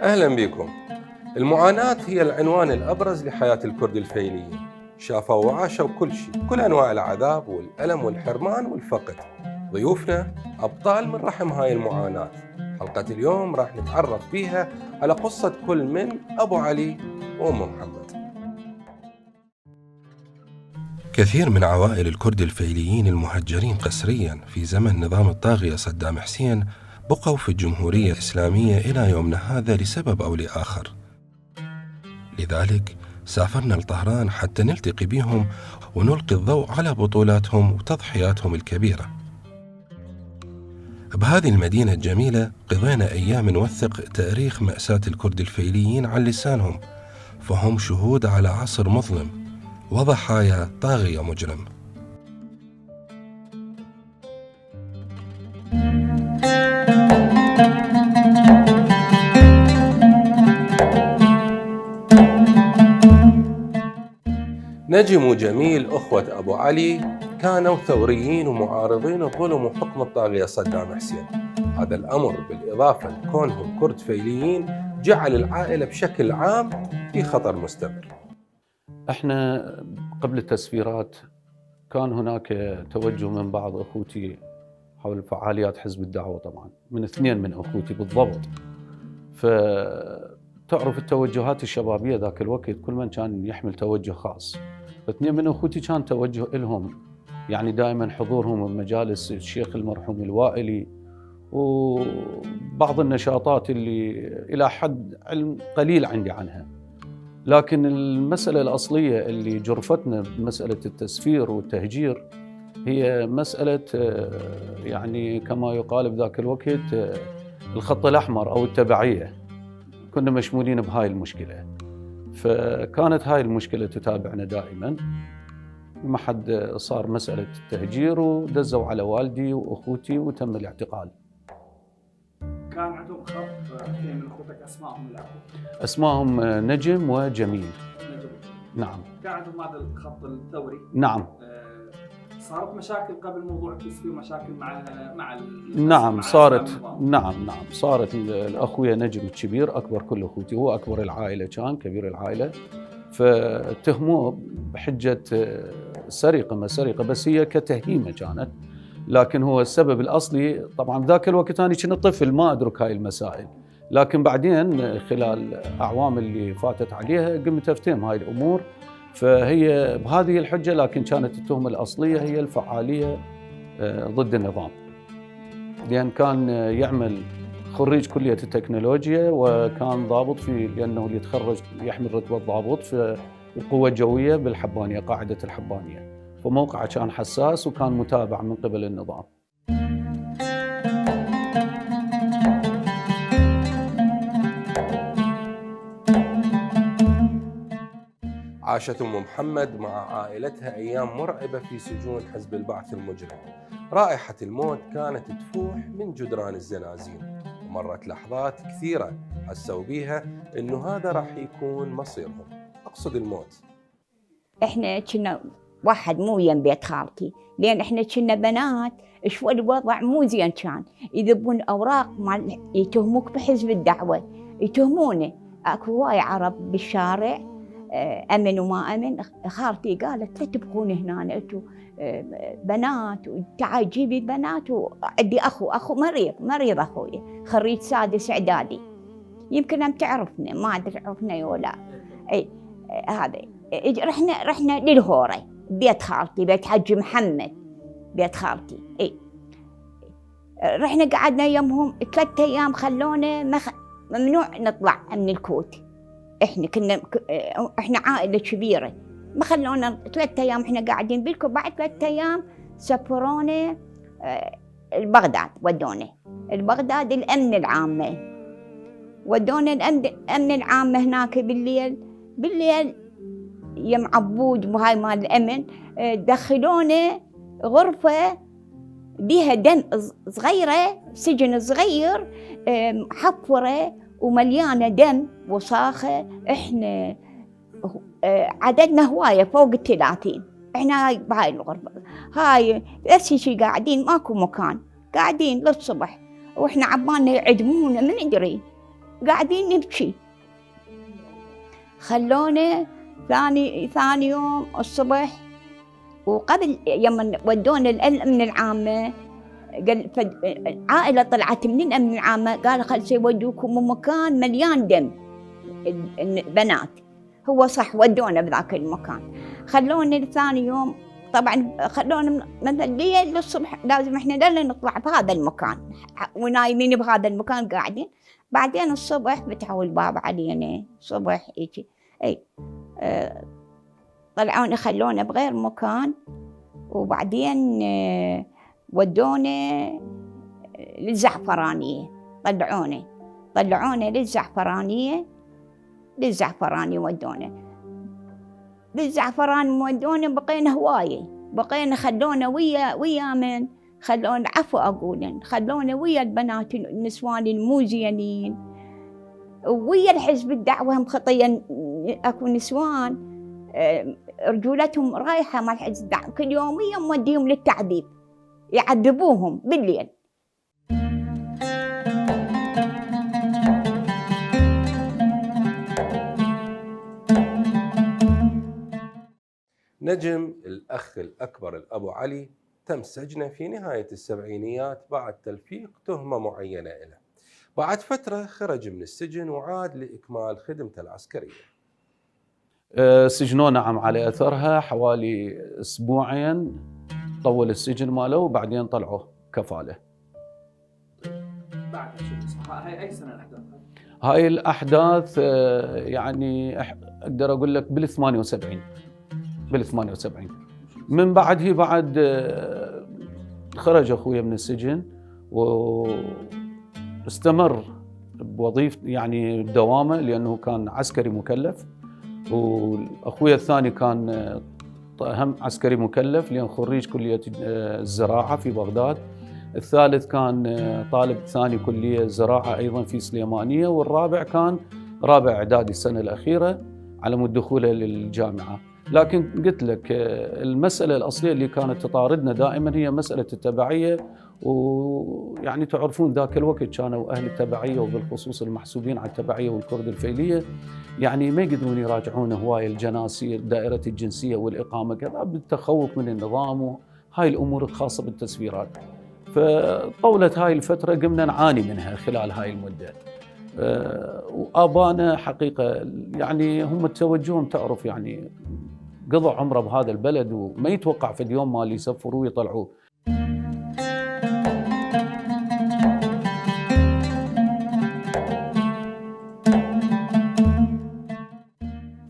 أهلا بكم. المعاناة هي العنوان الأبرز لحياة الكرد الفيليين. شافوا وعاشوا كل شيء، كل أنواع العذاب والألم والحرمان والفقد. ضيوفنا أبطال من رحم هاي المعاناة. حلقة اليوم راح نتعرف فيها على قصة كل من أبو علي وأم محمد. كثير من عوائل الكرد الفيليين المهجرين قسريا في زمن نظام الطاغية صدام حسين بقوا في الجمهورية الإسلامية إلى يومنا هذا لسبب أو لآخر. لذلك سافرنا لطهران حتى نلتقي بهم ونلقي الضوء على بطولاتهم وتضحياتهم الكبيرة. بهذه المدينة الجميلة قضينا أيام نوثق تاريخ مأساة الكرد الفيليين عن لسانهم، فهم شهود على عصر مظلم وضحايا طاغية مجرم. نجم وجميل أخوة أبو علي كانوا ثوريين ومعارضين الظلم وحكم الطاغية صدام حسين. هذا الأمر بالإضافة لكونهم كرد فيليين جعل العائلة بشكل عام في خطر مستمر. احنا قبل التسفيرات كان هناك توجه من بعض أخوتي حول فعاليات حزب الدعوة، طبعا من 2 من أخوتي بالضبط. فتعرف التوجهات الشبابية ذاك الوقت كل من كان يحمل توجه خاص. 2 من أخوتي كان توجه لهم، يعني دائما حضورهم بمجالس الشيخ المرحوم الوائلي وبعض النشاطات اللي إلى حد علم قليل عندي عنها. لكن المسألة الأصلية اللي جرفتنا بمسألة التسفير والتهجير هي مسألة يعني كما يقال بذاك الوقت الخط الأحمر أو التبعية. كنا مشمولين بهاي المشكلة، فكانت هاي المشكلة تتابعنا دائما. ما حد صار مسألة التهجير ودزوا على والدي وأخوتي وتم الاعتقال. كان عندهم خط 2 من أخوتك أسمائهم الأول؟ أسمائهم نجم وجميل. نجم. نعم. كان عندهم هذا الخط الثوري؟ نعم. صارت مشاكل قبل موضوع التسفير، مشاكل مع نعم صارت. نعم صارت. الأخويا نجم الكبير أكبر كل أخوتي، هو أكبر العائلة، كان كبير العائلة، فاتهموه بحجة سرقة، ما سرقة بس هي كتهيمة كانت، لكن هو السبب الأصلي. طبعا ذاك الوقت أنا كنت طفل ما أدرك هاي المسائل، لكن بعدين خلال أعوام اللي فاتت عليها قمت أفتهم هاي الأمور. فهي بهذه الحجة، لكن كانت التهمة الأصلية هي الفعالية ضد النظام، لأن كان يعمل خريج كلية التكنولوجيا وكان ضابط لأنه يتخرج يحمل رتبة ضابط في القوة الجوية بالحبانية، قاعدة الحبانية، فموقعه كان حساس وكان متابع من قبل النظام. عاشت أم محمد مع عائلتها أيام مرعبة في سجون حزب البعث المجرم. رائحة الموت كانت تفوح من جدران الزنازين، ومرت لحظات كثيرة حسوا بيها إنه هذا راح يكون مصيرهم، أقصد الموت. إحنا كنا واحد مو يم بيت خالتي، لأن إحنا كنا بنات، شوي الوضع مو زين كان، يذبون أوراق مال يتهموك بحزب الدعوة، يتهمونه. أكو هواي عرب بالشارع، أمن وما أمن. خالتي قالت لا تبقون هنا، أنتوا بنات، وتعالي جيبي بنات. وعندي أخو مريض أخوي خريج 6 إعدادي، يمكن أم تعرفنا، ما أدري عرفنا ولا. أي هذا رحنا للهورة بيت خالتي، بيت حج محمد، بيت خالتي. اي رحنا قعدنا يمهم 3 أيام، خلونا ممنوع نطلع من الكوت. احنا كنا احنا عائلة كبيرة، ما خلونا 3 أيام احنا قاعدين بالكوت. بعد 3 أيام سافرونا البغداد، ودونا البغداد الأمن العامة، ودونا الأمن العامة هناك بالليل يم عبود وهاي مال الأمن، دخلونا غرفة بيها دم صغيرة، سجن صغير محفرة ومليانة دم وصاخة. احنا عددنا هواية فوق 30، احنا هاي بهاي الغرفة هاي بس شي قاعدين، ماكو مكان، قاعدين للصبح، واحنا عبالنا يعدمونا ما ندري، قاعدين نبكي. خلونا ثاني يوم الصبح، وقبل يوم ودونا الأمن العامة، قال عائلة طلعت من الأمن العامة، قال خل سيودوكم مكان مليان دم بنات. هو صح ودونا بذاك المكان. خلونا ثاني يوم طبعا خلونا مثلا ليل للصبح لازم احنا لا نطلع بهذا المكان، ونايمين بهذا المكان قاعدين. بعدين الصبح فتحوا الباب علينا صبح هيك، اي طلعونا خلونا بغير مكان، وبعدين ودونا للزعفرانية، طلعونا للزعفرانية ودونا ودونا. بقينا هواية، بقينا خلونا ويا من خلونا، عفوا أقول، خلونا ويا البنات النسوان الموزينين، ويا الحزب الدعوة هم خطيا. أكو نسوان رجولتهم رايحة مع الحزب الدعوة كل يوميا موديهم للتعذيب، يعذبوهم بالليل. نجم الأخ الأكبر الأبو علي تم سجنه في نهاية السبعينيات بعد تلفيق تهمة معينة له. بعد فترة خرج من السجن وعاد لإكمال خدمته العسكرية. سجنوه نعم على أثرها حوالي أسبوعين، طول السجن ماله وبعدين طلعوه كفالة. بعد هاي أي سنة الأحداث؟ هاي الأحداث يعني أقدر أقول لك بال78. من بعده بعد خرج أخوي من السجن واستمر بوظيفة يعني بدوامه، لأنه كان عسكري مكلف، وأخوي الثاني كان هم عسكري مكلف لأن خريج كلية الزراعة في بغداد. الثالث كان طالب ثاني كلية زراعة أيضا في سليمانية، والرابع كان رابع إعدادي السنة الأخيرة على مود دخوله للجامعة. لكن قلت لك المسألة الأصلية اللي كانت تطاردنا دائما هي مسألة التبعية، ويعني تعرفون ذاك الوقت كانوا أهل التبعية وبالخصوص المحسوبين على التبعية والكرد الفيلية يعني ما يقدرون يراجعون هواية الجناسية، دائرة الجنسية والإقامة كذا بالتخوف من النظام وهاي الأمور الخاصة بالتسفيرات. فطولت هاي الفترة قمنا نعاني منها خلال هاي المدة. وآبانا حقيقة يعني هم توجههم تعرف يعني قضى عمره بهذا البلد، وما يتوقع في اليوم ما اللي يسفروه ويطلعوه.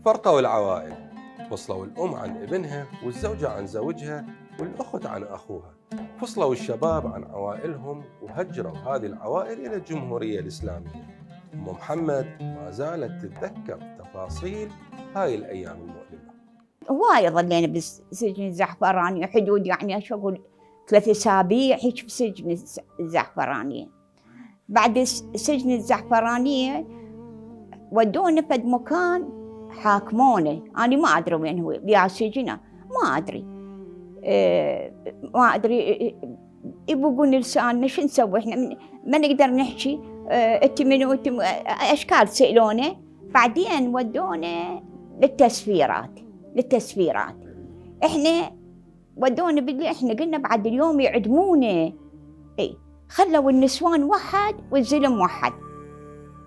فرقوا العوائل، فصلوا الأم عن ابنها والزوجة عن زوجها والأخت عن أخوها، فصلوا الشباب عن عوائلهم وهجروا هذه العوائل إلى الجمهورية الإسلامية. أم محمد ما زالت تتذكر تفاصيل هاي الأيام المؤلمة. هواي ظلينا بسجن الزعفرانية حدود يعني أقول 3 أسابيع هيك بسجن الزعفرانية. بعد سجن الزعفرانية ودونا فد مكان حاكمونا، أنا ما أدري وين هو بيا سجنه، ما أدري يبقون لساننا شو نسوي إحنا ما نقدر نحكي. أنت منو أشكال سألونا. بعدين ودونا للتسفيرات. إحنا ودونا باللي إحنا قلنا بعد اليوم يعدمونا. إي خلوا النسوان وحد والزلم وحد.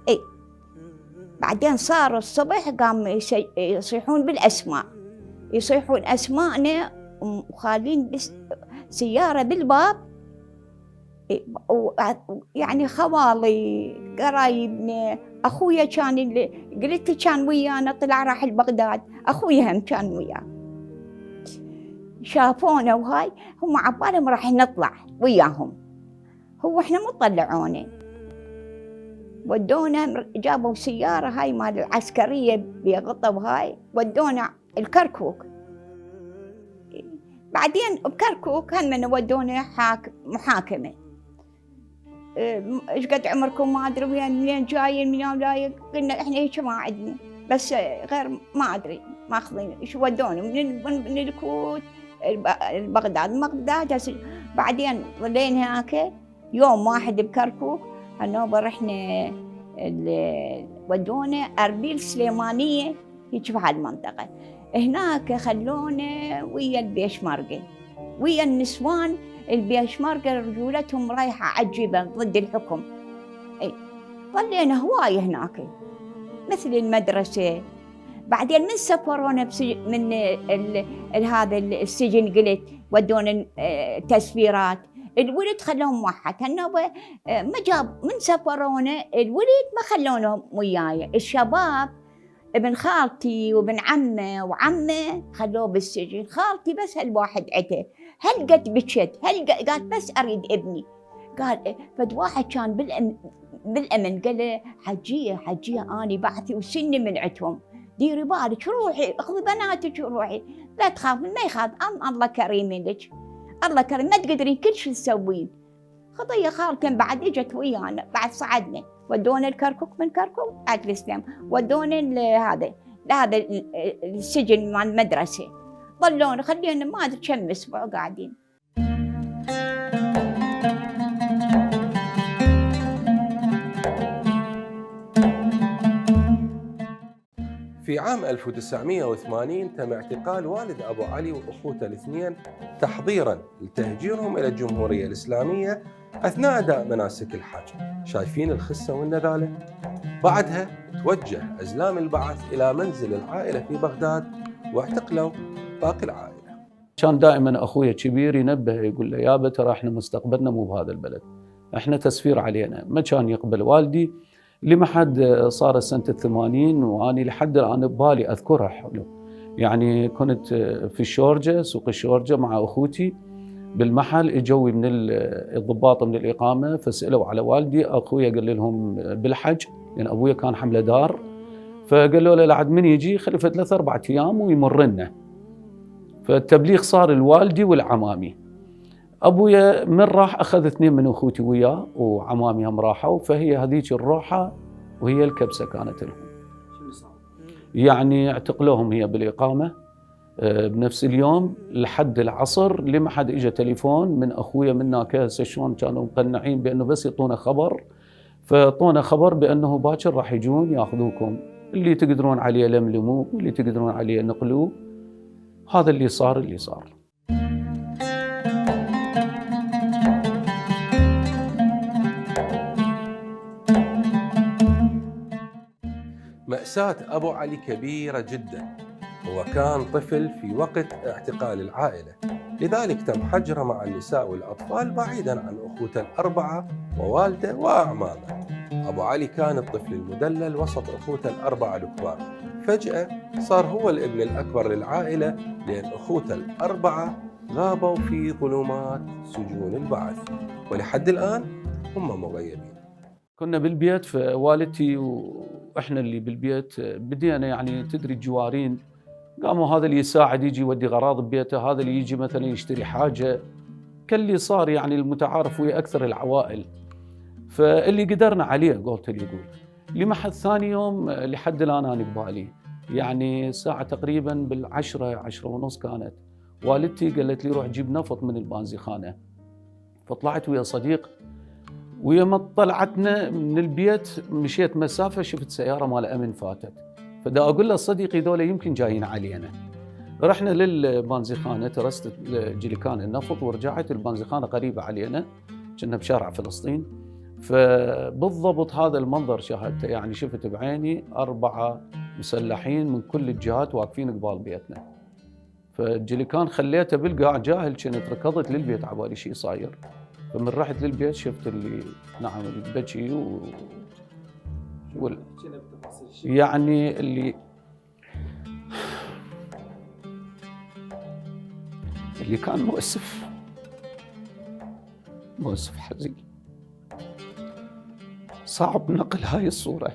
إي بعدين صار الصبح قام يصيحون بالأسماء، يصيحون أسماءنا وخالين بس سيارة بالباب. يعني خوالي قرايبنا، أخويا كان اللي قلت كان ويانا، طلع راح لبغداد، أخويا هم كان وياه. شافونا وهاي هم عبالهم راح نطلع وياهم، هو احنا مو طلعونا، ودونا جابوا سيارة هاي مال العسكرية بغطى وهاي، ودونا الكركوك. بعدين بكركوك هم ودونا محاكمة. ايش قد عمركم؟ ما ادري منين جايين، من يوم لايق. قلنا احنا هيك ما عندنا، بس غير ما ادري ماخذين ايش ودونا من الكوت بغداد. بعدين ظلينا هناك يوم واحد بكركوك، هالنوبة رحنا ودونا أربيل سليمانية هيك بهالمنطقة. هناك خلونا ويا البيشمركة، ويا النسوان البيشمركة، رجولتهم رايحة عجيبة ضد الحكم. ظلينا هواية هناك مثل المدرسة. بعدين من سفرونا من هذا السجن، قلت ودونا تسفيرات. الولد خلوهم موحد هالنوبة، ما جاب من سفرونا الولد ما خلونهم وياي. الشباب ابن خالتي وابن عمه وعمه خلوه بالسجن. خالتي بس هالواحد عته، هل قد بكت، هل قالت بس اريد ابني. قال فد واحد كان بالامن قال له حجيه اني بعثي وسني من عتهم، ديري بالك روحي اخذي بناتك وروحي، لا تخافين ما يخاف، الله كريم لك، الله كريم، ما تقدرين كل شيء تسوين. خطيه خالتي بعد اجت ويانا، بعد صعدنا ودونا الكركوك، من كركوك عاد الاسلام ودونا هذا السجن مع المدرسه. ظلونا خلينا ما ادري كم اسبوع قاعدين. في عام 1980 تم اعتقال والد أبو علي وأخوته الاثنين تحضيراً لتهجيرهم إلى الجمهورية الإسلامية أثناء أداء مناسك الحج. شايفين الخسة والنذالة؟ بعدها توجه أزلام البعث إلى منزل العائلة في بغداد واعتقلوا باقي العائلة. كان دائما أخوي الكبير ينبه، يقول له يابا ترى احنا مستقبلنا مو بهذا البلد، احنا تسفير علينا. ما كان يقبل والدي لما حد صار سنة 80، وأني لحد الآن ببالي أذكرها حلو. يعني كنت في الشورجة، سوق الشورجة مع أخوتي بالمحل، اجوا من الضباط من الإقامة فسألوا على والدي. أخويا قال لهم بالحج، لأن يعني أبويا كان حمله دار، فقالوا له لعد من يجي خلفت 3-4 أيام ويمرنا. فالتبليغ صار الوالدي والعمامي. أبويا من راح أخذ 2 من أخوتي وياه، وعمامي هم راحوا، فهي هذيك الروحة وهي الكبسة كانت لهم. يعني اعتقلوهم هي بالإقامة بنفس اليوم لحد العصر، لما حد إجا تليفون من أخويا منا كاسة شلون كانوا مقنعين بأنه بس يعطونا خبر، فاعطونا خبر بأنه باكر راح يجون ياخذوكم، اللي تقدرون عليه لملموه واللي تقدرون عليه نقلوه. هذا اللي صار. مأساة أبو علي كبيرة جدا، هو كان طفل في وقت اعتقال العائلة، لذلك تم حجره مع النساء والأطفال بعيدا عن أخوته الأربعة ووالده وأعمامه. أبو علي كان الطفل المدلل وسط أخوته الأربعة الكبار. فجأة صار هو الابن الأكبر للعائلة، لأن أخوته الأربعة غابوا في ظلمات سجون البعث، ولحد الآن هم مغيبين. كنا بالبيت، فوالدتي واحنا اللي بالبيت بدينا يعني تدري الجوارين، قاموا هذا اللي يساعد يجي يودي غراض ببيته، هذا اللي يجي مثلا يشتري حاجه، كاللي صار يعني المتعارف ويا اكثر العوائل. فاللي قدرنا عليه قلت لي يقول لما حد ثاني يوم لحد الان انا ببالي، يعني ساعه تقريبا 10:10:30 كانت، والدتي قالت لي روح جيب نفط من البانزيخانه. فطلعت ويا صديق، ويوم طلعتنا من البيت مشيت مسافه شفت سياره مال امن فاتت، فدا اقول له صديقي ذولا يمكن جايين علينا. رحنا للبانزيخانه، ترست جليكان النفط ورجعت. البانزيخانه قريبه علينا، كنا بشارع فلسطين. فبالضبط هذا المنظر شاهدته، يعني شفت بعيني 4 مسلحين من كل الجهات واقفين قبال بيتنا. فالجليكان خليته بالقاع جاهل، كنت ركضت للبيت عبالي شي صاير. فمن رحت للبيت شفت اللي نعم اللي بكي يعني اللي كان مؤسف حزين. صعب نقل هاي الصورة،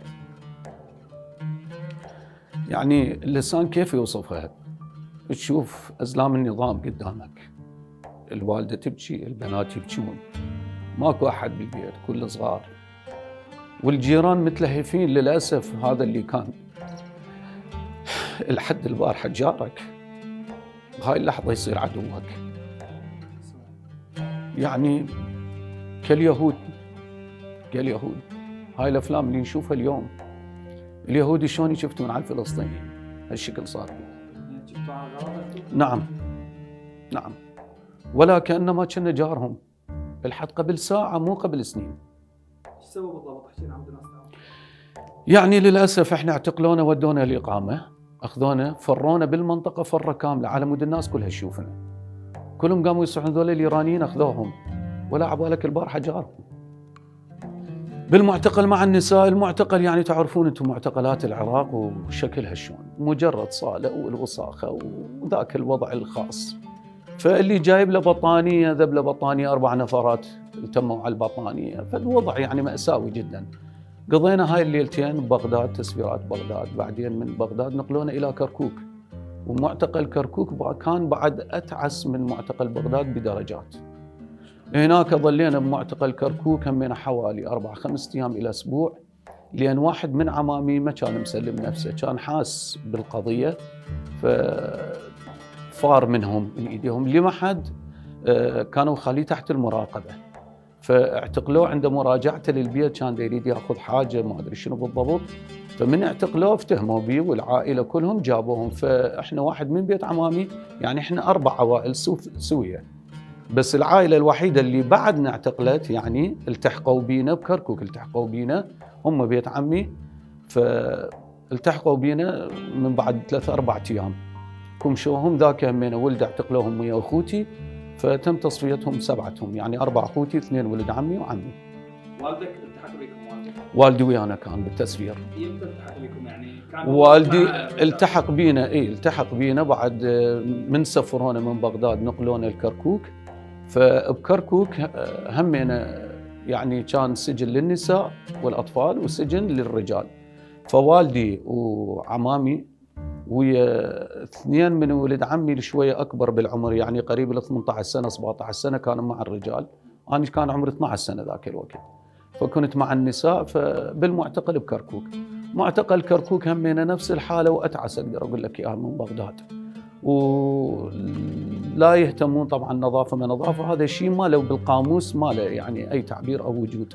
يعني اللسان كيف يوصفها؟ تشوف أزلام النظام قدامك، الوالدة تبكي، البنات يبكون، ماكو أحد بالبيت، كل صغار، والجيران متلهفين. للأسف هذا اللي كان الحد البارحة جارك، بهاي اللحظة يصير عدوك. يعني كاليهود. هاي الأفلام اللي نشوفها اليوم، اليهود شلون يشفتون على الفلسطينيين، هالشكل صار. نعم، ولا كأنما كنا جارهم الحد قبل ساعة مو قبل سنين. ايش سووا بالضبط؟ احكينا عن الناس. يعني للأسف احنا اعتقلونا ودونا الإقامة، أخذونا فرونا بالمنطقة فرة كاملة على مود الناس كلها تشوفنا. كلهم قاموا يصيحون ذول الإيرانيين أخذوهم، ولا عبالك البارحة جارهم. بالمعتقل مع النساء، المعتقل يعني تعرفون انتم معتقلات العراق وشكلها شلون، مجرد صالة والوساخة وذاك الوضع الخاص. فاللي جايب له بطانية، ذب له بطانية 4 نفرات التموا على البطانية، فالوضع يعني مأساوي جدا. قضينا هاي الليلتين ببغداد، تسفيرات بغداد، بعدين من بغداد نقلونا إلى كركوك، ومعتقل كركوك كان بعد أتعس من معتقل بغداد بدرجات. هناك ظلينا بمعتقل كركوك همينا حوالي 4-5 أيام إلى أسبوع، لأن واحد من عمامي ما كان مسلم نفسه، كان حاس بالقضية ففار منهم من إيديهم. لما حد كانوا خليه تحت المراقبة، فاعتقلوه عند مراجعته للبيت، كان يريد ياخذ حاجة ما أدري شنو بالضبط، فمن اعتقلوه افتهموا بي والعائلة كلهم جابوهم. فإحنا واحد من بيت عمامي، يعني إحنا 4 عوائل سوية، بس العائلة الوحيدة اللي بعدنا اعتقلت يعني التحقوا بينا بكركوك، التحقوا بينا هم بيت عمي، فالتحقوا بينا من بعد 3-4 أيام. كمشوهم ذاك همينا ولد اعتقلوهم ويا أخوتي، فتم تصفيتهم 7، يعني 4 أخوتي 2 ولد عمي وعمي. والدك التحق بكم؟ والدي ويانا كان بالتسفير. يمكن التحق بكم يعني كان والدي التحق بينا، التحق بينا بعد من سفرونا من بغداد نقلونا الكركوك. فبكركوك همينا يعني كان سجن للنساء والأطفال وسجن للرجال. فوالدي وعمامي ويا 2 من ولد عمي اللي شوية أكبر بالعمر، يعني قريب ل 18 سنة 17 سنة، كانوا مع الرجال. أنا كان عمري 12 سنة ذاك الوقت، فكنت مع النساء. فبالمعتقل بكركوك، معتقل كركوك همينا نفس الحالة وأتعس أقدر أقول لك إياها من بغداد. ولا يهتمون طبعا نظافة ما نظافة، هذا الشيء ما له بالقاموس، ما له يعني أي تعبير أو وجود.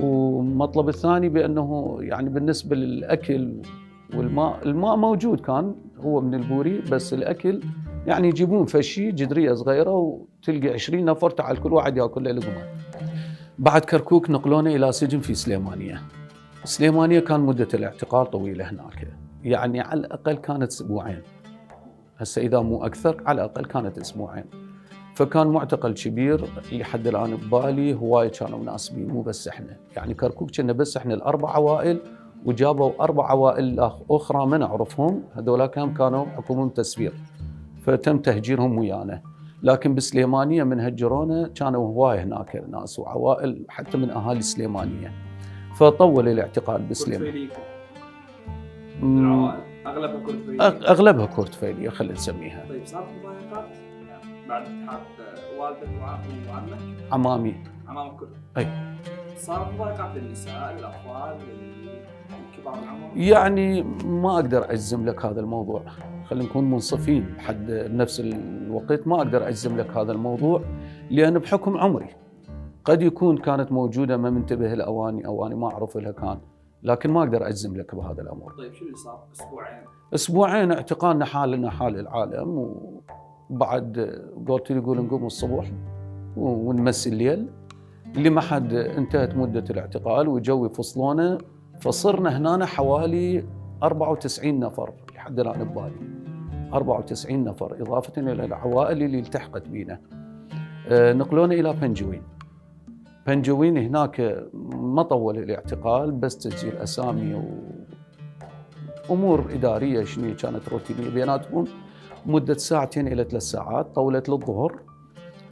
والمطلب الثاني بأنه يعني بالنسبة للأكل والماء، الماء موجود كان هو من البوري، بس الأكل يعني يجيبون فشي جدرية صغيرة وتلقى 20 نفر تعال كل واحد يأكل له لقمة. بعد كركوك نقلونا إلى سجن في سليمانية. سليمانية كان مدة الاعتقال طويلة هناك، يعني على الأقل كانت 2 أسبوع، هسه إذا مو أكثر على الأقل كانت 2 أسبوع. فكان معتقل كبير لحد الآن ببالي، هواي كانوا ناس بيه مو بس إحنا، يعني كركوك كنا بس إحنا ال4 عوائل، وجابوا 4 عوائل أخرى ما نعرفهم، هذولا كانوا حكومهم تسفير، فتم تهجيرهم ويانا. لكن بسليمانية من هجرونا كانوا هواي هناك ناس وعوائل حتى من أهالي سليمانية، فطول الاعتقال بسليمانية. العوائل أغلبها كرد فيلية. أغلبها كرد فيلية خلينا نسميها. طيب صارت مضايقات بعد التحاق والدك وعمك؟ عمامي كلهم؟ أي. صارت مضايقات للنساء، للأطفال، للكبار العمر؟ يعني ما أقدر أجزم لك هذا الموضوع، خلينا نكون منصفين بحد بنفس الوقت، ما أقدر أجزم لك هذا الموضوع، لأن بحكم عمري قد يكون كانت موجودة ما منتبه الأواني أو أنا ما أعرف لها كان، لكن ما أقدر أجزم لك بهذا الأمر. طيب شو اللي صار؟ أسبوعين اعتقالنا حالنا حال العالم، وبعد قلت لي يقول نقوم الصبح ونمسي الليل، اللي ما حد انتهت مدة الاعتقال وجو يفصلونا، فصرنا هنا حوالي 94 نفر لحد الآن ببالي. 94 نفر إضافة إلى العوائل اللي التحقت بينا. نقلونا إلى بنجوين. بنجوين هناك ما طول الاعتقال، بس تسجيل أسامي وأمور إدارية شنو كانت روتينية بيناتهم مدة 2 إلى 3 ساعات، طولت للظهر.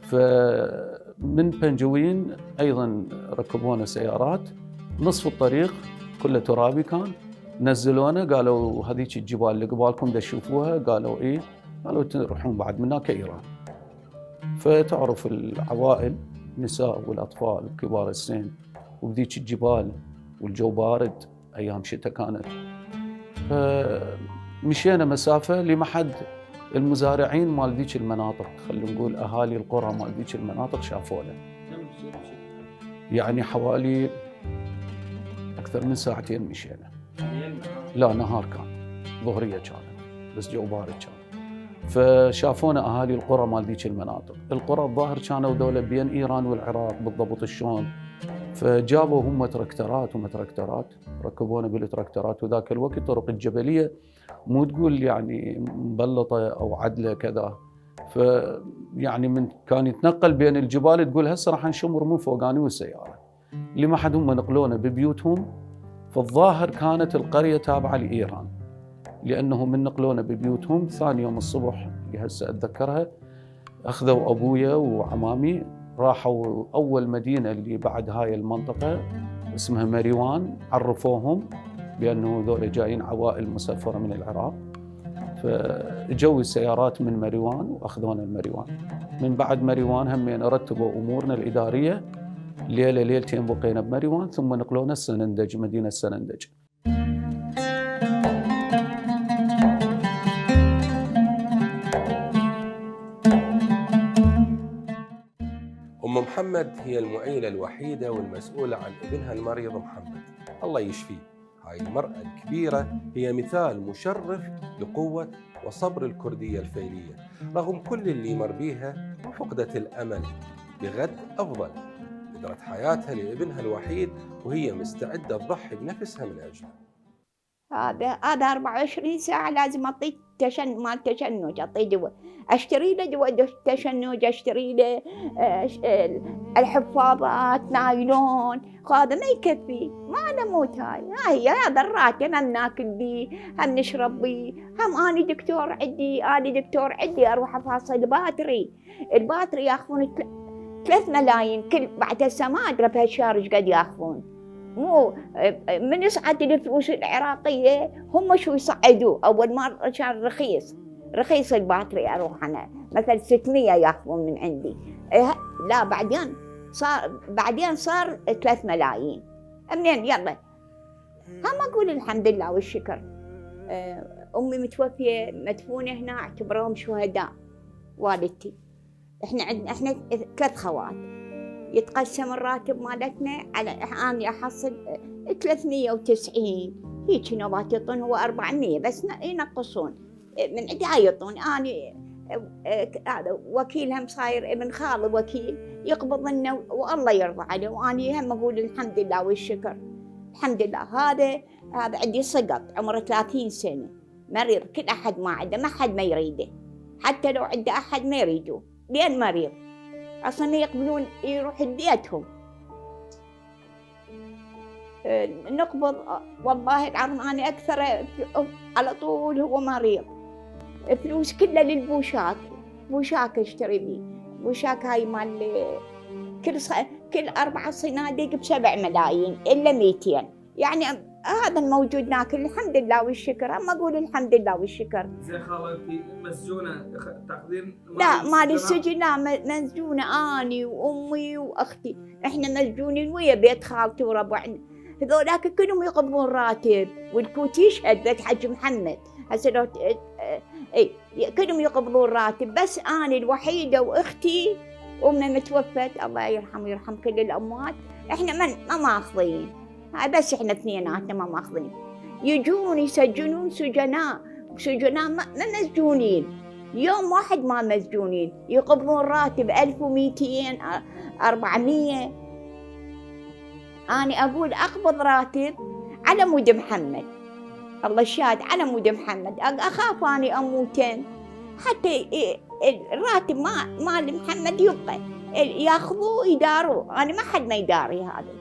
فمن بنجوين أيضا ركبونا سيارات، نصف الطريق كله ترابي كان، نزلونا قالوا هذيك الجبال اللي قبالكم دا تشوفوها؟ قالوا إيه. قالوا تروحون بعد من هناك إيران. فتعرف العوائل النساء والأطفال وكبار السن، وبذيك الجبال والجو بارد، أيام شتاء كانت. فمشينا مسافة لمحد المزارعين مال ذيك المناطق، خلينا نقول أهالي القرى مال ذيك المناطق شافونا. يعني حوالي أكثر من 2 ساعة مشينا. لا نهار كان، ظهرية كانت، بس جو بارد كان. فشافونا أهالي القرى مال ذيك المناطق. القرى الظاهر كانوا دولة بين إيران والعراق بالضبط شلون. فجابوا هم تركترات ومتركترات، ركبونا بالتركترات. وذاك الوقت طرق الجبلية مو تقول يعني مبلطة أو عدلة كذا، فيعني من كان يتنقل بين الجبال تقول هسه راح نشمر من فوقاني والسيارة. لما حد هم نقلونا ببيوتهم. فالظاهر كانت القرية تابعة لإيران، لأنهم من نقلونا ببيوتهم. ثاني يوم الصبح اللي هسه أتذكرها، أخذوا أبويا وعمامي راحوا أول مدينة اللي بعد هاي المنطقة اسمها مريوان، عرفوهم بأنه ذول جايين عوائل مسافرة من العراق. فجوا السيارات من مريوان وأخذونا المريوان. من بعد مريوان هم رتبوا أمورنا الإدارية، ليلة ليلتين بقينا بمريوان، ثم نقلونا السنندج، مدينة السنندج. أم محمد هي المعيلة الوحيدة والمسؤولة عن ابنها المريض محمد، الله يشفيه. هاي المرأة الكبيرة هي مثال مشرف لقوة وصبر الكردية الفيلية رغم كل اللي مر بيها، وفقدت الأمل بغد أفضل. قدرت حياتها لابنها الوحيد وهي مستعدة تضحي بنفسها من أجله. هذا 24 ساعة لازم أعطيه مال تشنج، أعطيه دواء، أشتري له دواء تشنج، أشتري له الحفاضات نايلون. هذا ما يكفي، ما نموت. هي هذا الراتب هم ناكل بيه، هم نشرب بيه، هم أنا دكتور عندي أروح أفاصل الباتري ياخذون 3 ملايين كل بعد هسه ما أدري بهالشهر ايش قد ياخذون. مو من يصعد الفلوس العراقية هم شو يصعدوا. أول مرة كان رخيص الباتري، أروح أنا مثلا 600 ياخذون من عندي. لا بعدين صار 3 ملايين. منين يلا هم أقول الحمد لله والشكر. أمي متوفية مدفونة هنا، اعتبرهم شهداء والدتي. احنا 3 خوات، يتقسم الراتب مالتنا على أنا أحصل 390، هيك نوبات يعطون هو 400 بس ينقصون من عندي يعطون. أنا هذا وكيلهم صاير ابن خالي وكيل يقبض لنا والله يرضى عليه، وأنا هم أقول الحمد لله والشكر. الحمد لله. هذا عندي سقط عمره 30 سنة، مريض، كل أحد ما عنده، ما حد ما يريده، حتى لو عنده أحد ما يريده لأن مريض أصلاً يقبلون يروح بيتهم. نقبض والله العظيم أنا أكثر على طول هو مريض. فلوس كلها للبوشاك، بوشاك اشتري بيه، بوشاك هاي مال كل 4 صناديق ب7 ملايين إلا 200. يعني هذا الموجود ناكل الحمد لله والشكر. أما أقول الحمد لله والشكر. زين خالة أنت مسجونة تاخذين؟ لا مال السجن، لا مسجونة أني وأمي وأختي، إحنا مسجونين ويا بيت خالتي وربعنا. هذولاك كلهم يقبضون راتب، والكوت يشهد بيت حج محمد هسه لو كلهم يقبضون راتب، بس أنا الوحيدة وأختي أمي متوفت، الله يرحم ويرحم كل الأموات. إحنا ما ماخذين، بس إحنا اثنيناتنا ما ماخذين. يجون يسجنون سجناء ما مسجونين، يوم واحد ما مسجونين، يقبضون راتب 1200 400. أنا أقول أقبض راتب على مود محمد، الله الشاهد على مود محمد، اخاف اني اموتن حتى الراتب مال محمد يبقى ياخذوه يداروه، انا ما حد ما يداري هذا.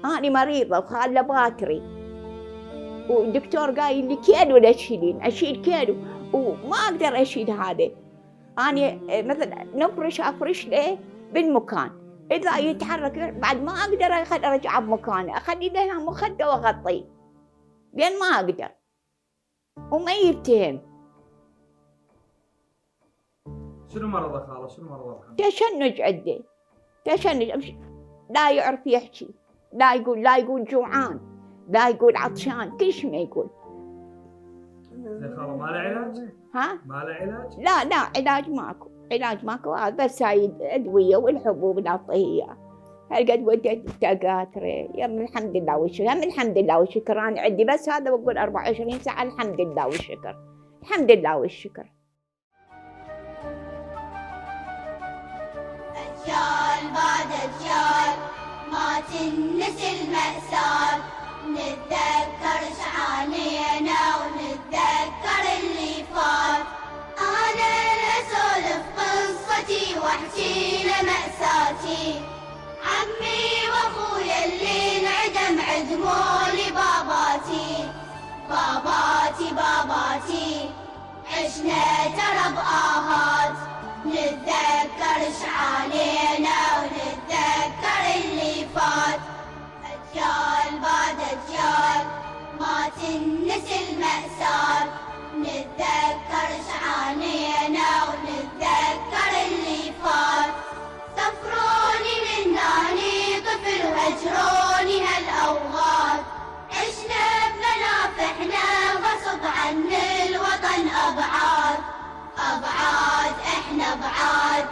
انا مريضه وخاله باكري، والدكتور قايل لي كيلو لا تشيلين، اشيل كيلو وما اقدر اشيل هذا. انا مثلا افرش له بالمكان، اذا يتحرك بعد ما اقدر ارجعه بمكانه، اخلي له مخده واغطيه لين ما اقدر وما يتهم. شنو مرضه خاله؟ شنو مرضه؟ تشنج عنده، تشنج، لا يعرف يحكي، لا يقول جوعان، لا يقول عطشان، كل شيء ما يقول. زين خاله ما له علاج؟ ها؟ ما له علاج؟ لا علاج ماكو، علاج ماكو، بس هاي الادويه والحبوب نعطيه اياها. هالقد وديت الدكاتره، يا من الحمد لله والشكر، يا من الحمد لله والشكر. انا عندي بس هذا بقول 24 ساعه الحمد لله والشكر، الحمد لله والشكر. أجيال بعد أجيال ما تنسي المأساة، نتذكر شعانينا ونتذكر اللي فات. أنا أسولف قصتي وأحكي له مأساتي، عمي وأخويا اللي انعدم عدموا لي باباتي. باباتي عشنا ترى بآهات، نتذكر شعانينا ونتذكر اللي فات. أجيال بعد أجيال ما تنسي المأساة، نتذكر شعانينا ونتذكر اللي فات. سفروني من ناني طفل وهجروني هالأوغاد، عشنا بمنافحنا غصب عن الوطن أبعاد. احنا بعاد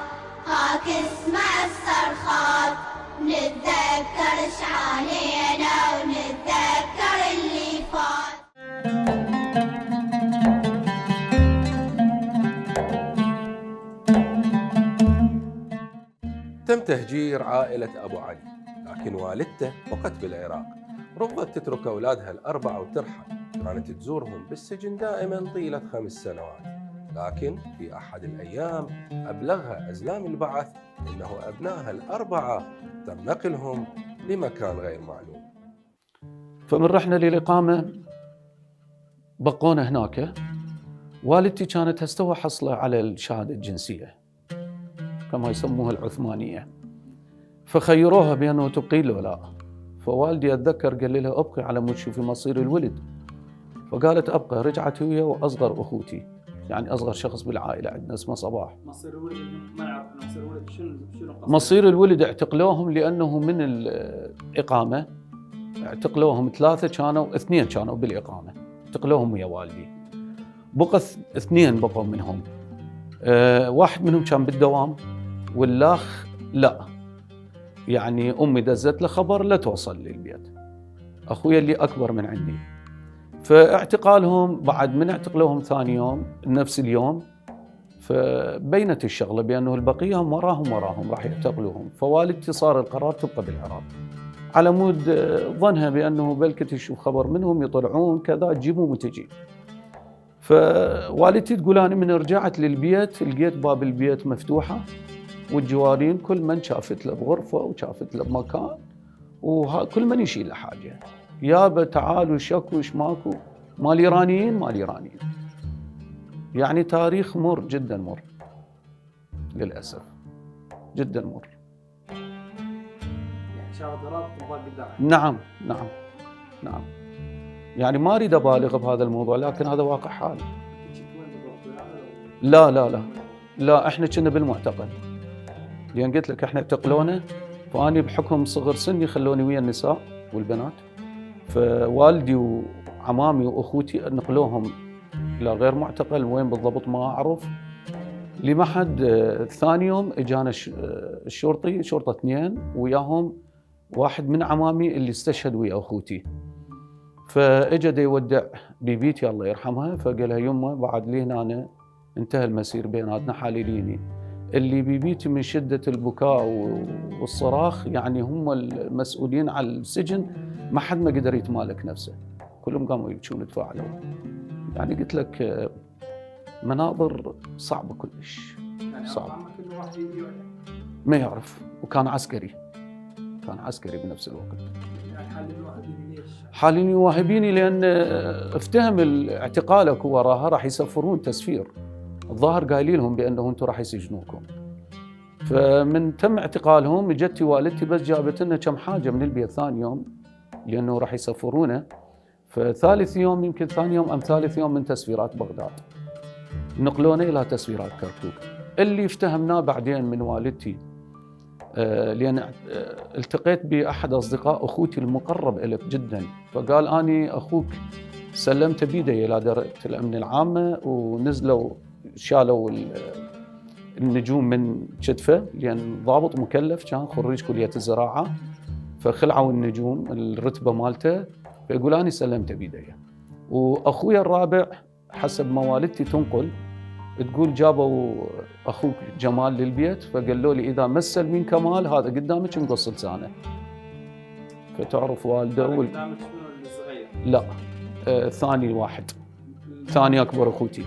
هاك اسمع الصرخات، نتذكر شعانينا ونتذكر اللي فات. تم تهجير عائلة أبو علي، لكن والدته وقت بالعراق رفضت تترك أولادها الأربعة وترحل. كانت تزورهم بالسجن دائما طيلة 5 سنوات، لكن في أحد الأيام أبلغها أزلام البعث أنه أبنائها الأربعة تم نقلهم لمكان غير معلوم. فمن رحنا للإقامة بقونا هناك. والدتي كانت هسه حصلة على الشهادة الجنسية كما يسموها العثمانية، فخيروها بأنه تبقي له لا. فوالدي أتذكر قال لها أبقي على مود تشوفي مصير الولد، فقالت أبقى. رجعت هي وأصغر أخوتي، يعني أصغر شخص بالعائلة عندنا اسمه صباح. مصير الولد ما نعرف مصير الولد شنو قصده؟ مصير الولد اعتقلوهم لأنه من الإقامة اعتقلوهم 3 كانوا 2 كانوا بالإقامة، اعتقلوهم ويا والدي. بقى 2 بقوا منهم، واحد منهم كان بالدوام والآخ لا، يعني أمي دزت له خبر لا توصل للبيت، أخويا اللي أكبر من عندي. فاعتقالهم بعد من اعتقلوهم ثاني يوم نفس اليوم، فبينت الشغلة بأنه البقية هم وراهم راح يعتقلوهم. فوالدتي صار القرار تبقى بالعراق على مود ظنها بأنه بلكي تشوف خبر منهم يطلعون كذا تجيبهم وتجي. فوالدتي تقول أنا من رجعت للبيت لقيت باب البيت مفتوحة والجوارين كل من شافت له بغرفة وشافت له بمكان، وكل من يشيل له حاجة. يابا تعالوا شكوا ايش ماكو، مال ايرانيين يعني تاريخ مر جدا مر للاسف، جدا مر. يعني شاف ضرب طبق قدامك. نعم يعني ما اريد ابالغ بهذا الموضوع، لكن هذا واقع حال. لا احنا كنا بالمعتقل، لان قلت لك احنا اعتقلونا، فاني بحكم صغر سني خلوني ويا النساء والبنات، فوالدي وعمامي واخوتي نقلوهم الى غير معتقل، وين بالضبط ما اعرف. لما حد ثاني يوم اجانا الشرطي، شرطه 2 وياهم واحد من عمامي اللي استشهد ويا اخوتي. فاجا دا يودع بيبيتي الله يرحمها، فقال لها يمه بعد لي هنا انتهى المسير بيناتنا حاليليني. اللي بيبيتي من شده البكاء والصراخ، يعني هم المسؤولين على السجن ما حد ما قدر يتمالك نفسه، كلهم قاموا يبكون وتفاعلوا. يعني قلت لك مناظر صعبة كلش، يعني صعب. عمك انه راح يجي ولا؟ ما يعرف، وكان عسكري، كان عسكري بنفس الوقت. يعني حاليا واهبيني ليش؟ حاليا يواهبيني لأن افتهم اعتقالك وراها راح يسفرون تسفير. الظاهر قايلين لهم بأنه أنتم راح يسجنوكم. فمن تم اعتقالهم اجتي والدتي بس جابت لنا كم حاجة من البيت ثاني يوم، لأنه راح يسفرونه. فثالث يوم، يمكن ثاني يوم أم ثالث يوم من تسفيرات بغداد، نقلونا إلى تسفيرات كركوك. اللي افتهمناه بعدين من والدتي، لأن التقيت بأحد أصدقاء أخوتي المقرب إلك جدا، فقال أني أخوك سلمت بيدي إلى دائرة الأمن العامة، ونزلوا شالوا النجوم من كتفه، لأن ضابط مكلف كان خريج كلية الزراعة، فخلعوا النجوم الرتبة مالته، فيقول أني سلمت بيدي. وأخوي الرابع حسب ما والدتي تنقل تقول جابوا أخوك جمال للبيت، فقالوا لي إذا مسل من كمال هذا قدامك نقص لسانه. فتعرف والده قدامك شنو الصغير؟ لا، ثاني واحد، ثاني أكبر أخوتي.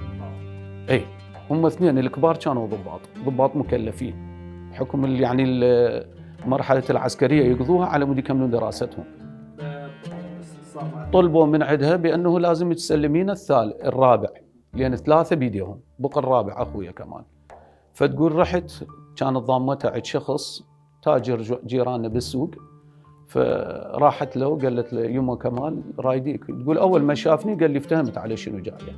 أي هم اثنين الكبار كانوا ضباط مكلفين، حكم يعني مرحلة العسكرية يقضوها على مود يكملون دراستهم. طلبوا من عندها بأنه لازم تسلمين الرابع، لأن 3 بيديهم، بقى الرابع أخويا كمان. فتقول رحت، كانت ضامتها عند شخص تاجر جيراننا بالسوق، فراحت له قالت له يما كمال رايديك. تقول أول ما شافني قال لي افتهمت على شنو جاية،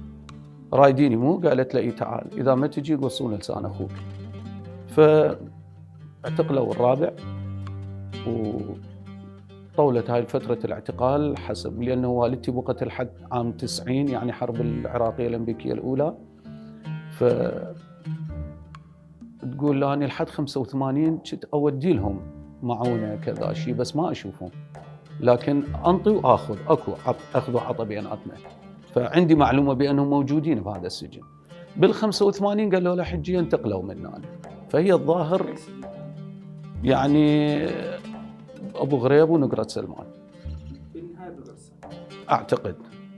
رايديني مو؟ قالت له إيه تعال، إذا ما تجي قصون لسان أخوك. فاعتقلوا الرابع، وطولت هاي فترة الاعتقال حسب، لأنه والدتي بقت لحد عام 90، يعني حرب العراقية الأمريكية الأولى. ف تقول لاني لحد 85 كنت اودي لهم معونه كذا شيء، بس ما اشوفهم، لكن انطي واخذ، اكو اخذ وعطى بيناتنا. فعندي معلومه بانهم موجودين بهذا السجن. بال 85 قالوا له حجي انتقلوا مننا. فهي الظاهر يعني ابو غريب ونقرة سلمان بالنهايه بغرسه اعتقد.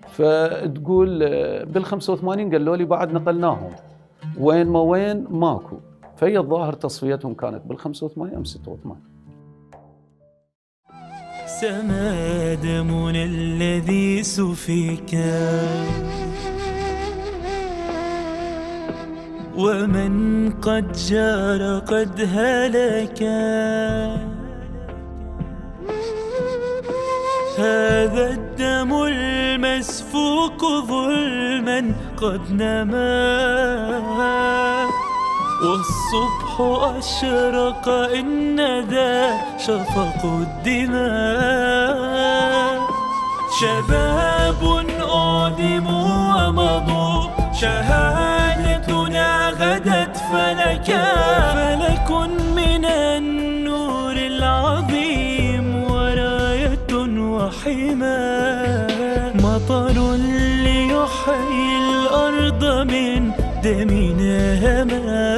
فتقول بال 85 قالوا لي بعد نقلناهم، وين ما وين ماكو. فهي الظاهر تصفيتهم كانت بال 85 أم 86. سما دمنا الذي سفك، ومن قد جار قد هلك. هذا الدم المسفوك ظلما قد نما، والصبح أشرق إن ذا شفق الدماء. شباب أعدموا ومضوا، شهادتنا غدت فلكا. فلك من النور العظيم وراية وحماة، مطر ليحيي الأرض من دمنا هما.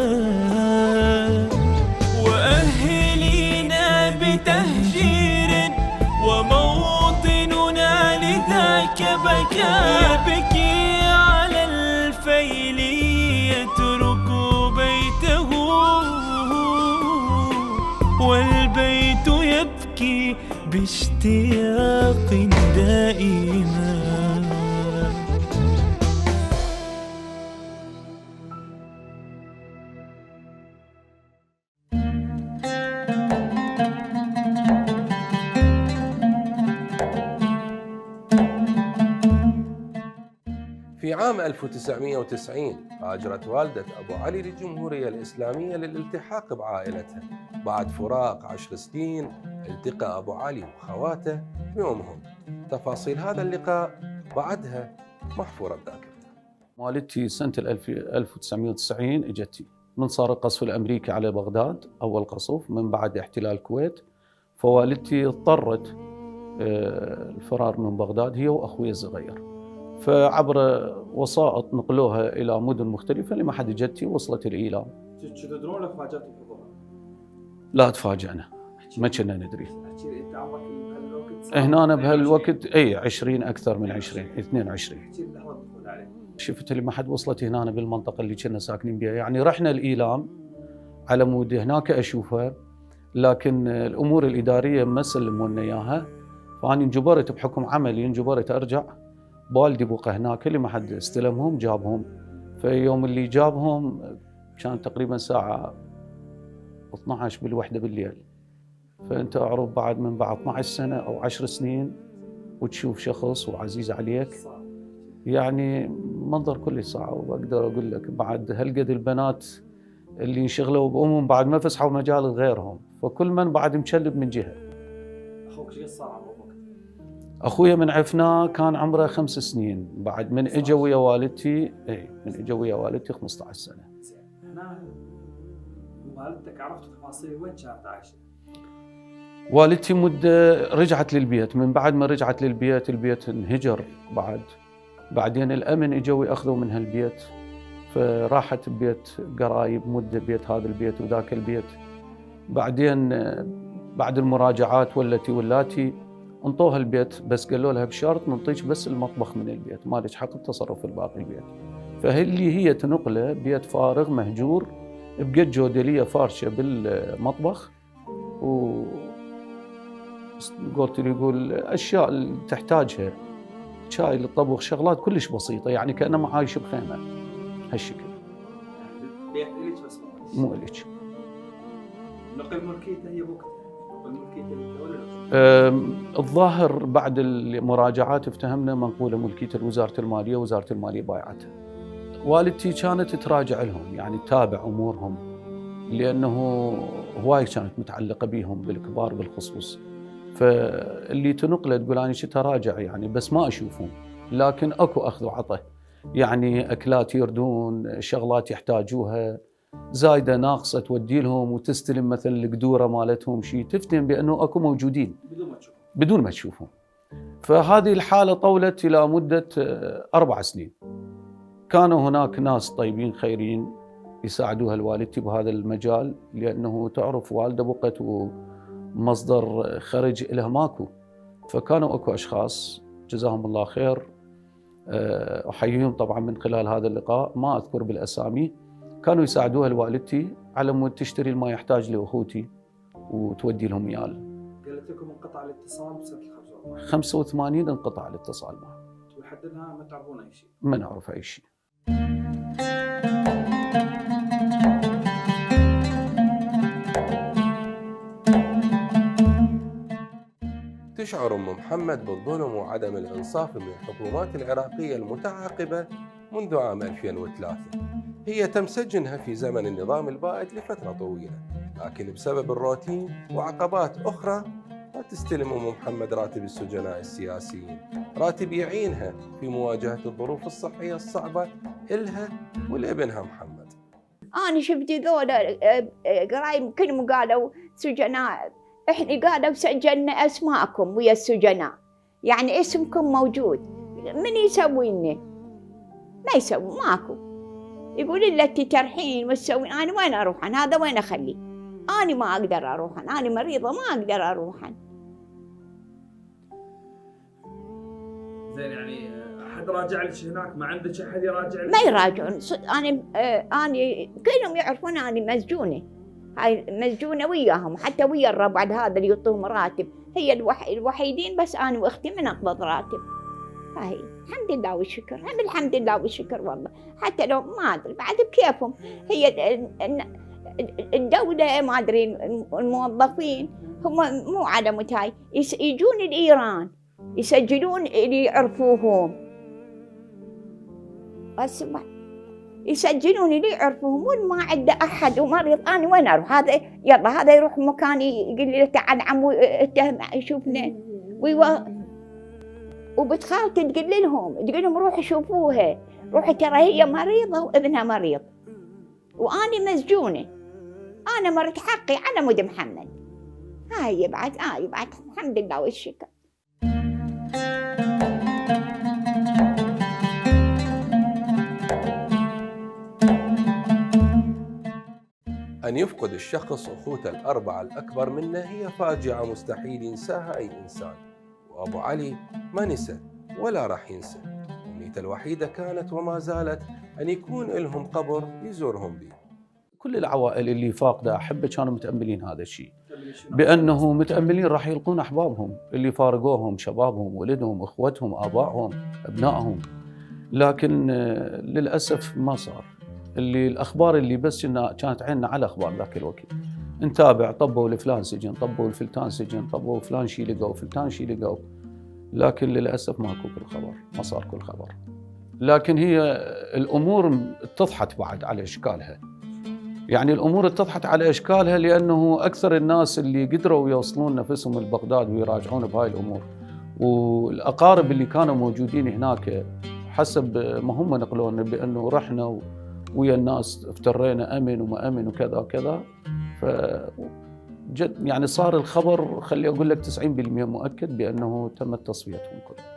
وأهلينا بتهجير وموطننا لذاك بكى. يبكي على الفيل يترك بيته، والبيت يبكي باشتياق دائما. في عام 1990 هاجرت والدة أبو علي للجمهورية الإسلامية للالتحاق بعائلتها. بعد فراق 10 سنين التقى أبو علي وخواته بأمهم. تفاصيل هذا اللقاء بعدها محفورة بذاكرتنا. والدتي سنة 1990 اجتي من صار القصف الأمريكي على بغداد، أول قصف من بعد احتلال الكويت. فوالدتي اضطرت الفرار من بغداد هي وأخوي الصغير، فعبر وسائط نقلوها إلى مدن مختلفة لما حد جتي وصلت الإيلام. تدرون ولا تفاجأتوا بحضورها؟ لا تفاجأنا، ما كنا ندري. احكي لي انت عمرك بهالوقت هنا بهالوقت اي 20 اكثر من 20 22. احكي لي لحظه الدخول عليه. شفت اللي ما حد وصلت هنا بالمنطقه اللي كنا ساكنين بها، يعني رحنا الايلام على مود هناك اشوفها، لكن الامور الاداريه ما سلمونا اياها، فاني انجبرت بحكم عملي انجبرت ارجع. والدي بقى هناك اللي ما حد استلمهم جابهم، فيوم اللي جابهم كان تقريبا الساعه 12 بالوحده بالليل. فانت اعرف بعد من بعد 12 سنه او 10 سنين وتشوف شخص وعزيز عليك، يعني منظر كل صعب. واقدر اقول لك بعد هالقد البنات اللي انشغلوا بامهم بعد ما فسحوا مجال غيرهم، فكل من بعد مشلب من جهه. اخوك شو صار عمره وقت؟ اخويا من عفناه كان عمره 5 سنين، بعد من اجى ويا والدتي من اجى ويا والدتي 15 سنه. زين هنا والدتك عرفت تفاصيل وين كانت عايشه؟ والدتي مده رجعت للبيت، من بعد ما رجعت للبيت البيت انهجر بعدين الامن اجوا ياخذوا من هالبيت، فراحت ببيت قرايب مده بيت هذا البيت وذاك البيت. بعدين بعد المراجعات والتي انطوها البيت، بس قالوا لها بشرط نعطيك بس المطبخ من البيت، ما لك حق التصرف في باقي البيت. هي تنقله بيت فارغ مهجور بقت جودليه فارشه بالمطبخ، و قلت له يقول اشياء اللي تحتاجها، شاي للطبخ، شغلات كلش بسيطه، يعني كانه ما عايش بخيمه هالشكل. البيت الك بس مو الك. نقل ملكيته هي بوقتها، نقل ملكيته للدوله. الظاهر بعد المراجعات افتهمنا منقوله ملكيته لوزاره الماليه، وزاره الماليه بايعتها. والدتي كانت تراجع لهم، يعني تتابع امورهم، لانه هواي كانت متعلقه بيهم بالكبار بالخصوص. فاللي تنقله تقول انا شو تراجع يعني بس ما اشوفهم، لكن اكو اخذ وعطى، يعني اكلات يردون، شغلات يحتاجوها زايده ناقصه تودي لهم، وتستلم مثلا القدوره مالتهم شيء، تفتهم بانه اكو موجودين بدون ما تشوفهم. فهذه الحاله طولت الى مده 4 سنين. كانوا هناك ناس طيبين خيرين يساعدوها الوالدتي بهذا المجال، لانه تعرف والده بقت ومصدر خرج لها ماكو، فكانوا اكو اشخاص جزاهم الله خير، احييهم طبعا من خلال هذا اللقاء، ما اذكر بالاسامي، كانوا يساعدوها لوالدتي على مود تشتري ما يحتاج لاخوتي وتودي لهم اياه. قالت لكم انقطع الاتصال بسنه 85 انقطع الاتصال معه. ولحد الان ما تعرفون اي شيء؟ ما نعرف اي شيء. تشعر أم محمد بالظلم وعدم الإنصاف من الحكومات العراقية المتعاقبة منذ عام 2003. هي تم سجنها في زمن النظام البائد لفترة طويلة، لكن بسبب الروتين وعقبات أخرى لا تستلم أم محمد راتب السجناء السياسيين، راتب يعينها في مواجهة الظروف الصحية الصعبة إلها ولابنها محمد. أنا شفت ذولا قرايب كلهم قالوا سجناء، إحنا قالوا سجلنا أسماءكم ويا السجناء، يعني اسمكم موجود، من يسوي لنا؟ ما يسوي، ماكو. يقول إلا تترحين وتسوين، أنا وين أروح؟ هذا وين أخليه؟ أنا ما أقدر أروح، أنا مريضة ما أقدر أروح. زين يعني أحد راجع لك هناك؟ ما عندك أحد يراجع لك؟ ما يراجعون. أنا كلهم يعرفون أنا مسجونة، هاي مسجونة وياهم، حتى ويا الربع هذا اللي يعطوهم راتب، هي الوحيدين بس أنا وأختي من أقبض راتب. هاي الحمد لله والشكر، الحمد لله والشكر والله. حتى لو ما أدري بعد بكيفهم، هي الدولة ما أدري الموظفين هم مو على متاي، يجون الإيران يسجلون اللي يعرفوهم، اسمع يسجلون اللي يعرفوهم، وما عنده أحد ومريض أنا وين أروح؟ هذا يلا هذا يروح مكاني يقول لي تعال عمو اتهم يشوفنا، وبنت خالتي تقول لهم روحوا شوفوها، روحوا ترى هي مريضة وابنها مريض وأنا مسجونة، أنا مرت حقي على مود محمد. هاي بعد الحمد لله والشكر. أن يفقد الشخص أخوته الأربعة الأكبر منه هي فاجعة مستحيل ينساها أي إنسان، وأبو علي ما نسى ولا راح ينسى. أمنيته الوحيدة كانت وما زالت أن يكون لهم قبر يزورهم به. كل العوائل اللي فاقدة أحبة كانوا متأملين هذا الشيء، بأنه متأملين راح يلقون أحبابهم اللي فارقوهم، شبابهم، ولدهم، أخوتهم، آبائهم، أبنائهم. لكن للأسف ما صار. اللي الأخبار اللي بس كانت عيننا على أخبار ذاك الوقت، نتابع طبوا لفلان سجن، طبوا لفلان سجن، طبوا فلان شي لقوا، فلان شي لقوا، لكن للأسف ماكو كل خبر، ما صار كل خبر. لكن هي الأمور اتضحت بعد على إشكالها، يعني الأمور اتضحت على إشكالها لأنه أكثر الناس اللي قدروا يوصلون نفسهم لبغداد ويراجعون بهاي الأمور، والأقارب اللي كانوا موجودين هناك حسب ما هم نقلون بأنه رحنا ويا الناس افترينا أمن وما أمن وكذا وكذا. فجد يعني صار الخبر خلي أقول لك 90% مؤكد بأنه تمت تصفيتهم كلهم.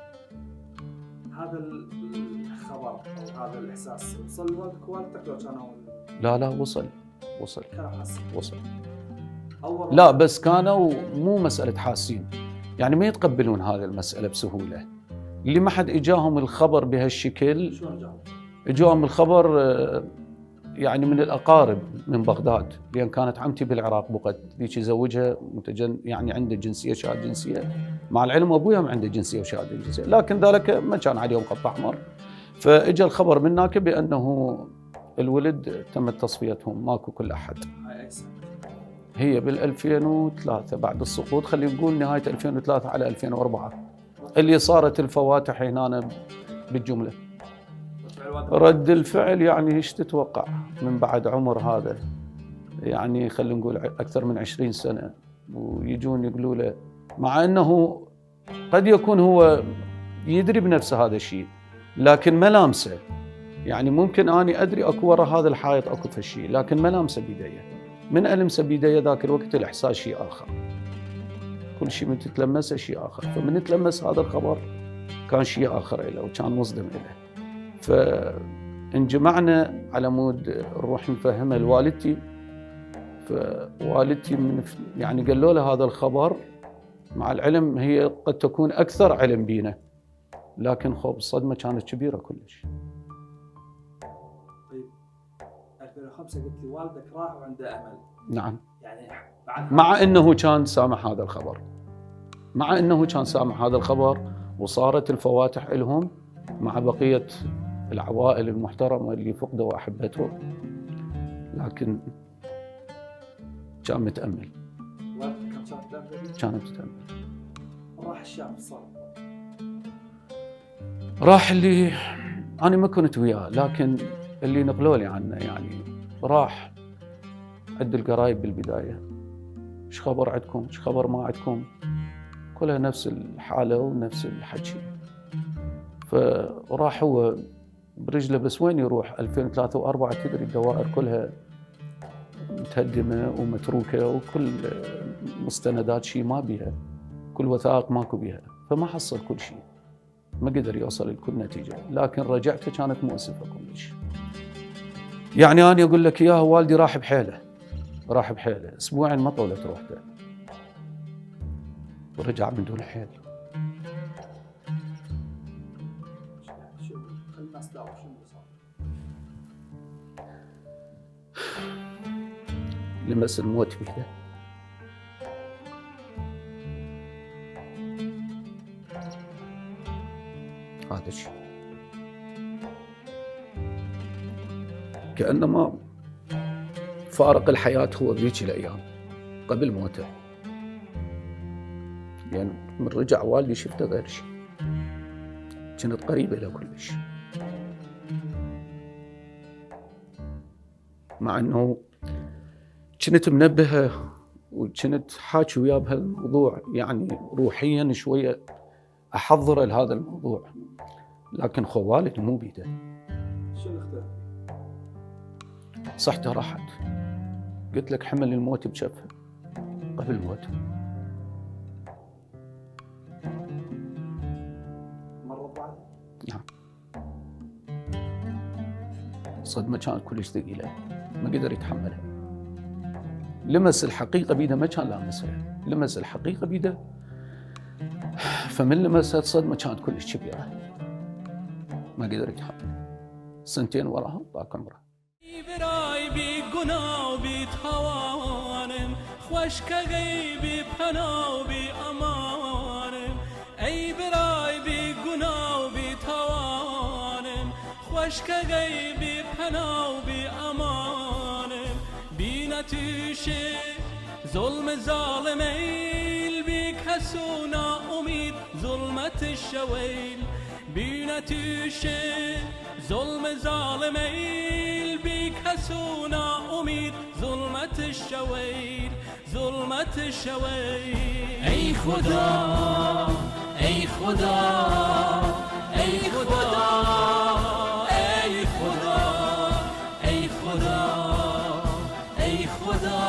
هذا الخبر أو هذا الإحساس وصل لوالدك ووالدتك لو كانوا؟ لا وصل. كانوا حاسين؟ وصل. أول لا بس كانوا مو مسألة حاسين، يعني ما يتقبلون هذه المسألة بسهولة. اللي ما حد إجاهم الخبر بهالشكل، شلون جاهم؟ إجاهم الخبر يعني من الأقارب من بغداد، لأن كانت عمتي بالعراق بقت ذيك يزوجها يعني عنده جنسية شهادة جنسية، مع العلم أبويا ما عنده جنسية وشهادة جنسية، لكن ذلك ما كان عليهم خط أحمر. فإجا الخبر من هناك بأنه الولد تمت تصفيتهم، ماكو كل أحد. هي بال2003 بعد السقوط، خلينا نقول نهاية 2003 على 2004 اللي صارت الفواتح هنا بالجملة. رد الفعل يعني ايش تتوقع من بعد عمر هذا، يعني خلينا نقول أكثر من 20 سنة، ويجون يقولوا له، مع أنه قد يكون هو يدري بنفسه هذا الشيء لكن ما لامسه. يعني ممكن أني أدري أكو ورا هذا الحائط أكو في الشيء، لكن ما لامسه بيديه. من ألمسه بيديه ذاك الوقت الإحساس شيء آخر، كل شيء من تتلمسه شيء آخر. فمن تلمس هذا الخبر كان شيء آخر له وكان مصدم له. فانجمعنا على مود نروح نفهمها لوالدتي. فوالدتي يعني قالوا له هذا الخبر، مع العلم هي قد تكون أكثر علم بينا، لكن خوف الصدمة كانت كبيرة كلش. طيب 2005 قلت لي والدك راح وعنده أمل. نعم. يعني بعد مع أنه كان سامع هذا الخبر، وصارت الفواتح لهم مع بقية العوائل المحترمة اللي فقدوا أحبتهم، لكن كان متأمل. والدك كان متأمل. راح الشام صار؟ راح اللي أنا ما كنت وياه، لكن اللي نقلوا لي عنه، يعني راح عند القرايب بالبداية، ايش خبر عندكم، ايش خبر ما عندكم، كلها نفس الحالة ونفس الحكي. فراح هو برجله، بس وين يروح؟ 2003 و4 تدري الدوائر كلها متهدمة ومتروكة، وكل مستندات شيء ما بيها، كل وثائق ماكو بيها، فما حصل كل شيء، ما قدر يوصل لكل نتيجة. لكن رجعته كانت مؤسفة كلش. يعني أنا أقول لك إياها، والدي راح بحيله أسبوعين ما طولت روحته ورجع من دون حيل. الناس تعرف شو اللي صار. لمس الموت بيده. هذا الشيء كأنما فارق الحياة هو بذيك الأيام قبل موته. يعني من رجع والدي شفته غير شيء، كانت قريبة له كلش، مع أنه كنت منبهة وكنت حاكي وياه بهالموضوع، يعني روحيا شوية أحضره لهذا الموضوع، لكن خو والدي مو بيده. شو اللي اختلف؟ صحته راحت، قلت لك حمل الموت بشفه قبل موته. مرة بعد؟ نعم. الصدمة كانت كلش ثقيلة، ما قدر يتحملها. لمس الحقيقة بيده، ما كان لامسها، لمس الحقيقة بيده. فمن لمست صدمة كانت كلش كبيرة، ما قدر يتحمل. سنتين وراها ضاق عمره. برای بی گناه و بی توانم، خوش که غیبی پناه و بی امانم. ای برای بی گناه و بی توانم، خوش که غیبی پناه و بی امانم. بی نتیشه ظلم ظالم ایل، بی کسو ناامید ظلمت الشویل. بی نتیشه ظلم ظالم ایل، بی کسو ناامید ظلمت الشویل. ظلمت الشویل. ای خدا ای خدا ای خدا ای خدا ای خدا ای خدا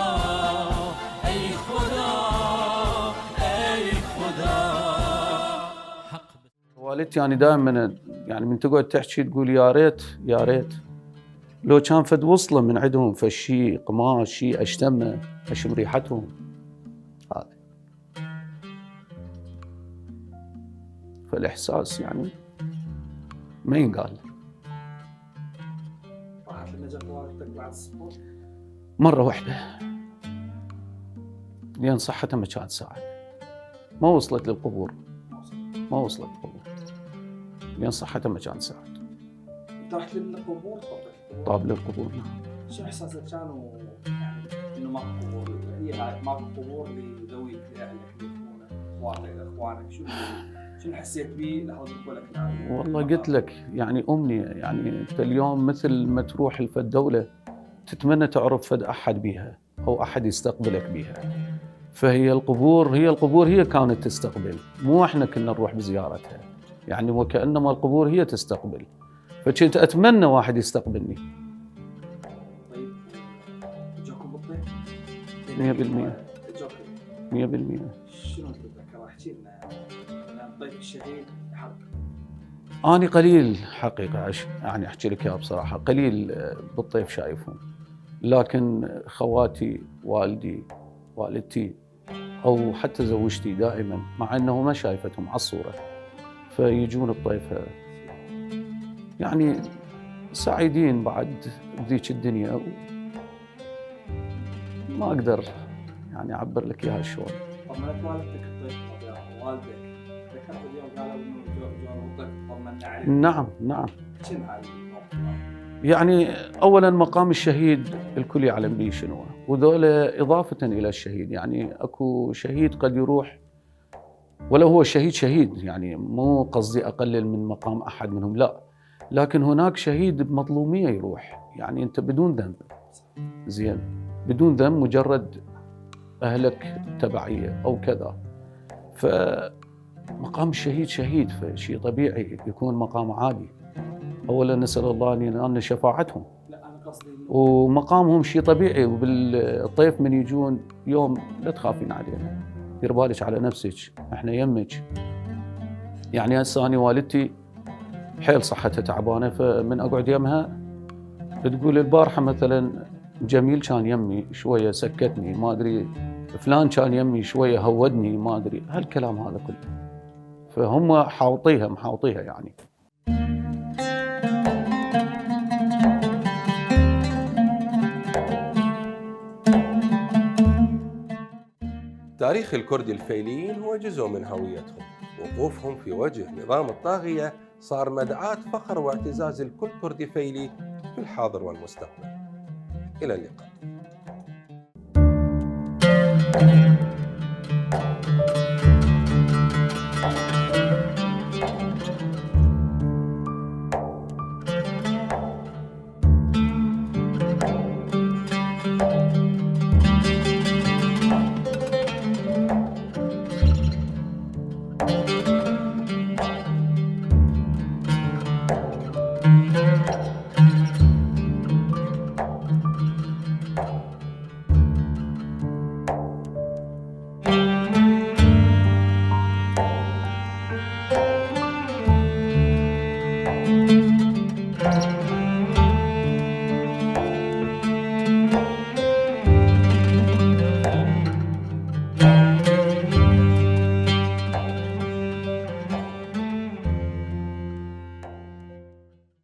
ای خدا ای خدا. والدتي يعني دائما يعني من تقعد تحكي تقول يا ريت يا ريت لو كان فد وصله من عندهم فشي قماش شيء اشتمه اشم ريحتهم. هذا فالاحساس يعني ما ينقال. راحت لنجاة والدتك بعد السفر؟ مره واحده لان صحتها ما كانت تساعد، ما وصلت للقبور، ما وصلت للقبور لان صحتها ما كانت تساعد. انت رحت للقبور؟ طاب للقبور. نعم. شو احساسك كانوا يعني انه ماكو قبور؟ هي ماكو قبور لذويك لاهلك لاخوانك اخوانك، شنو حسيت به لحظه دخولك نعم؟ والله قلت لك يعني أمنية، يعني أنت اليوم مثل ما تروح لفد دولة تتمنى تعرف فد أحد بيها أو أحد يستقبلك بيها. فهي القبور هي كانت تستقبل، مو إحنا كنا نروح بزيارتها، يعني وكأنما القبور هي تستقبل. فكنت أتمنى واحد يستقبلني. طيب جاكم بالطيب؟ 100% 100%. شنو تتذكر؟ احكي لنا عن الطيف الشهيد حق. أنا قليل حقيقة يعني أحكي لك يا بصراحة قليل بالطيف شايفهم، لكن خواتي والدي والدتي أو حتى زوجتي دائما مع أنه ما شايفتهم على الصورة فيجون بطيف يعني سعيدين بعد ذيك الدنيا. ما أقدر يعني أعبر لك إياها شلون. طمنت والدتك الطيف والدك ذكرت اليوم قالوا انه جو الطيف طمنا عليه؟ نعم. شنو هذا الموقف؟ يعني أولاً مقام الشهيد الكل يعلم به شنو، وذولا إضافة إلى الشهيد. يعني أكو شهيد قد يروح ولو هو شهيد، يعني مو قصدي أقلل من مقام أحد منهم، لا، لكن هناك شهيد بمظلومية يروح، يعني أنت بدون ذنب، زين، بدون ذنب، مجرد أهلك تبعية أو كذا. فمقام الشهيد شهيد، فشيء طبيعي يكون مقام عالي. أولا نسأل الله أن ينالنا شفاعتهم. لا انا قصدي ومقامهم شيء طبيعي. وبالطيف من يجون يوم لا تخافين علينا، دير بالك على نفسك، احنا يمك. يعني هسه أنا والدتي حيل صحتها تعبانه، فمن اقعد يمها تقول البارحه مثلا جميل كان يمي شويه سكتني، ما ادري فلان كان يمي شويه هودني، ما ادري هالكلام هذا كله. فهم محاوطيها يعني. تاريخ الكرد الفيليين هو جزء من هويتهم. وقوفهم في وجه نظام الطاغية صار مدعاة فخر واعتزاز لكل كردي فيلي في الحاضر والمستقبل. إلى اللقاء.